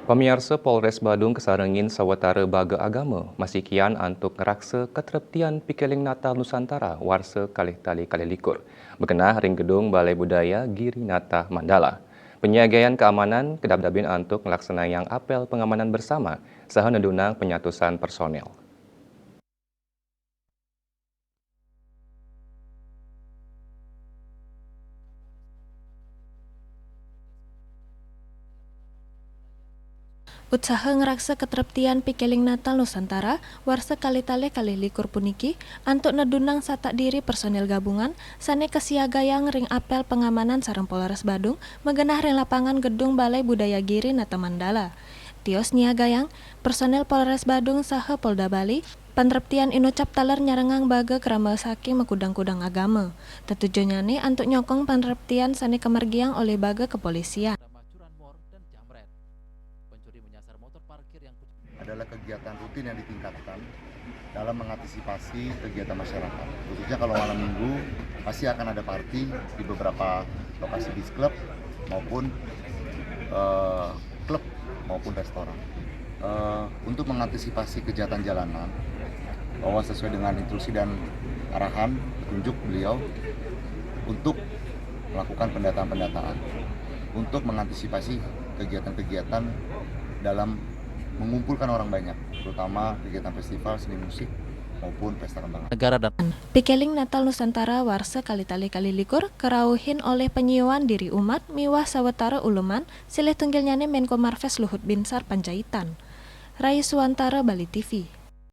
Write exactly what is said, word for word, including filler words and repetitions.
Pamiarsa, Polres Badung kasarengin sawatara baga agama masikian antuk ngraksa katreptian pikeling Natal Nusantara warsa kalih tali kalih likur, magenah ring Gedung Balai Budaya Giri Natha Mandala. Panyiagayang kaamanan kadabdabin antuk nglaksanayang apel pangamanan bersama saha nedunang panyatusan personel. Utsaha ngraksa katreptian pikeling Natal Nusantara warsa kalih tali kalih likur puniki antuk nedunang satak diri personel gabungan sane kasiagayang ring apel pangamanan sareng Polres Badung magenah ring lapangan Gedung Balai Budaya Giri Natha Mandala. Tios nyiagayang personel Polres Badung saha Polda Bali panreptian inucap taler nyarengang baga krama saking makudang-kudang agama. Tetujonnyane antuk nyokong panreptian sane kamargiang olih baga kepolisian. Adalah kegiatan rutin yang ditingkatkan dalam mengantisipasi kegiatan masyarakat. Khususnya kalau malam minggu, pasti akan ada party di beberapa lokasi beach club maupun eh, klub maupun restoran. Eh, untuk mengantisipasi kejahatan jalanan, bahwa sesuai dengan instruksi dan arahan petunjuk beliau untuk melakukan pendataan-pendataan untuk mengantisipasi kegiatan-kegiatan dalam mengumpulkan orang banyak, terutama kegiatan festival seni musik maupun pesta kembang api. Negara dan Pikeling Natal Nusantara warsa kalih tali kalih likur karauhin olih panyiuan diri umat miwah sawatara uleman, silih tunggilnyane Menko Marves Luhut Binsar Panjaitan. Rai Suwantara, Bali T V.